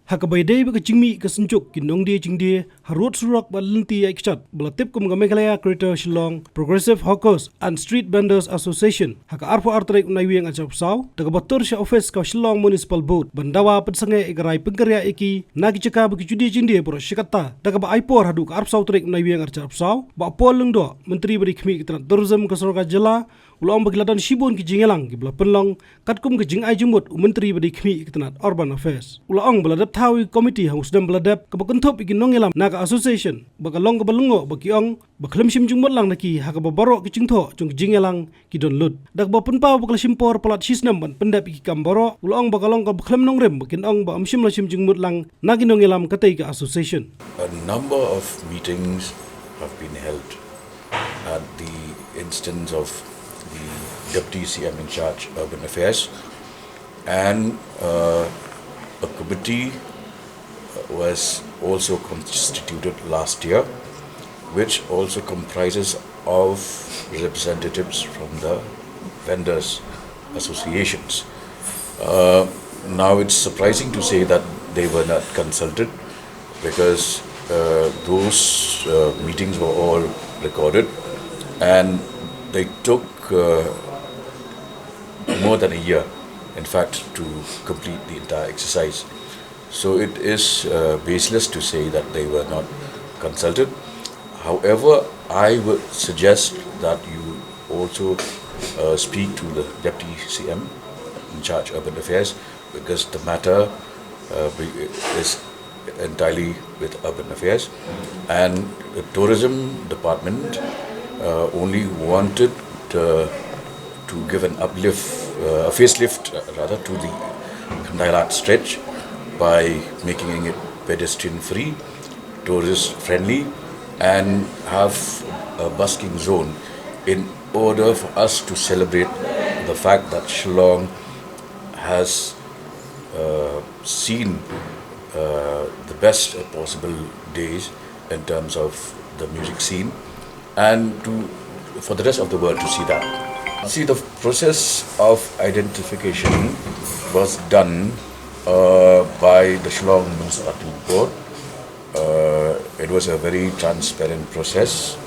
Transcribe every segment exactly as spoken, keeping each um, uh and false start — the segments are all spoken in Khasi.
Ha kaba ïadei bad ka jingmih ka synjuk ki nongdie jingdie ha rud surok bad lynti ïaid kjat ba la tip kum ka Meghalaya Greater Shillong Progressive Hawkers and Street Vendors Association, ha ka arphew ar tarik u Naiwieng arhajar arphew saw, da kaba tur sha ophis ka Shillong Municipal Board ban dawa pynsangeh ïa ka rai pynkynriah ïa ki na ki jaka bad ki jingdie jingdie baroh shi katta, da kaba ai por haduh ka arphew saw tarik u Naiwieng arhajar arphew saw, Bah Paul Lyngdoh, Myntri ba dei khmih ka tnat Tourism ka sorkar jylla, u la ong ba ki la don shibun ki jingïalang kiba la pynlong katkum ka jingai jingmut u Myntri ba dei khmih ka tnat Urban Affairs. U la ong ba la dep thaw ïa ka komiti ha u snem ba la dep kaba kynthup ïa ki nongïalam na ka association, ba ka long kaba lyngngoh ba ki ong ba khlem shim jingmut lang na ki ha kaba baroh ki jingthoh jong ki jingïalang ki don lut. Da kaba pynpaw ba ka la shim por palat shi snem ban pyndep ïa ki kam baroh, u la ong ba ka long kaba khlem nongrim ba kin ong ba ym shym la shim jingmut lang na ki nongïalam katei ka association. A number of meetings have been held at the instance of the Deputy C M in charge, Urban Affairs, and uh, a committee was also constituted last year, which also comprises of representatives from the vendors associations. Uh, now, it's surprising to say that they were not consulted, because uh, those uh, meetings were all recorded, and they took uh, more than a year, in fact, to complete the entire exercise. So it is uh, baseless to say that they were not consulted. However, I would suggest that you also uh, speak to the Deputy C M in charge Urban Affairs, because the matter uh, be- is entirely with Urban Affairs, and the Tourism Department uh, only wanted uh, to give an uplift, uh, a facelift uh, rather, to the Khyndai Laut stretch by making it pedestrian free, tourist friendly, and have a busking zone in order for us to celebrate the fact that Shillong has uh, seen uh, the best possible days in terms of the music scene, and to for the rest of the world to see that. See, the process of identification was done uh, by the Shillong Municipality Board. Uh, it was a very transparent process,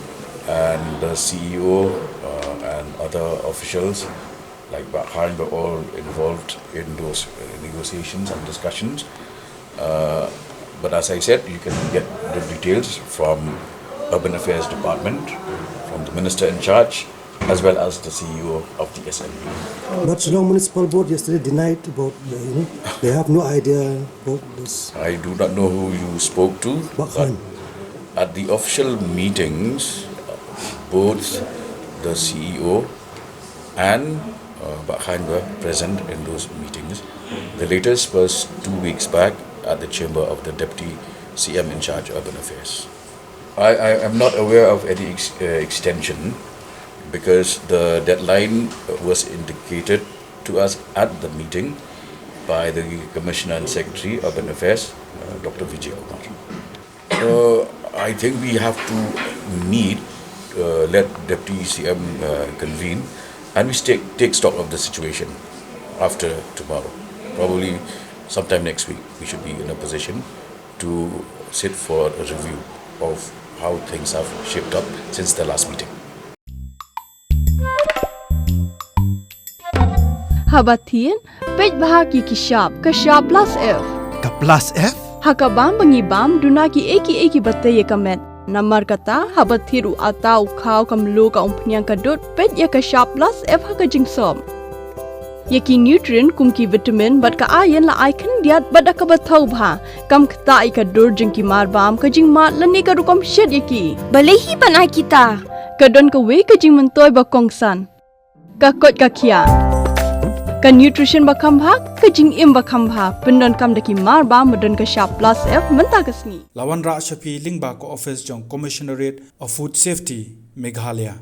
and the C E O uh, and other officials like Bah Khan were all involved in those uh, negotiations and discussions. Uh, but as I said, you can get the details from Urban Affairs Department, from the Minister in charge, as well as the C E O of the S M B. But Shillong Municipal Board yesterday denied about, uh, you know, they have no idea about this. I do not know who you spoke to, Bah Khan. At the official meetings, both the C E O and uh, Bah Khan were present in those meetings. The latest was two weeks back at the chamber of the Deputy C M in charge Urban Affairs. I, I am not aware of any ex- uh, extension, because the deadline was indicated to us at the meeting by the Commissioner and Secretary Urban Affairs, uh, Doctor Vijay Kumar. Uh, I think we have to meet, uh, let Deputy C M uh, convene, and we take, take stock of the situation after tomorrow. Probably sometime next week, we should be in a position to sit for a review of how things have shaped up since the last meeting. Haba thied, peit bha ki ki shap, ka shap plus F. Ka plus F? Ha ka bam ba ngi bam, duna ki ei ki ei kiba tei ïa ka met. Namar kata, haba thied u atta u khaw ka mluh ka umphniang ka dud, peit ïa ka shap plus F ha ka jingsop. Ïa ki nutrient kum ki vitamin bad ka iron la ai khyndiat bad da kaba thaw bha. Kam ktah ïa ka dur jong ki mar bam, ka jingmad lane ka rukom shet ïa ki. Balei hi ban ai kita? Ka don kawei ka jingmyntoi ba kongsan. Ka koit ka khiah. Ka nutrition ba kham bha, ka jingim ba kham bha. Pyndonkam da ki mar bam ba don ka shap plus F mynta ka sngi. La wanrah sha phi lyngba ka office jong Commissionerate of Food Safety, Meghalaya.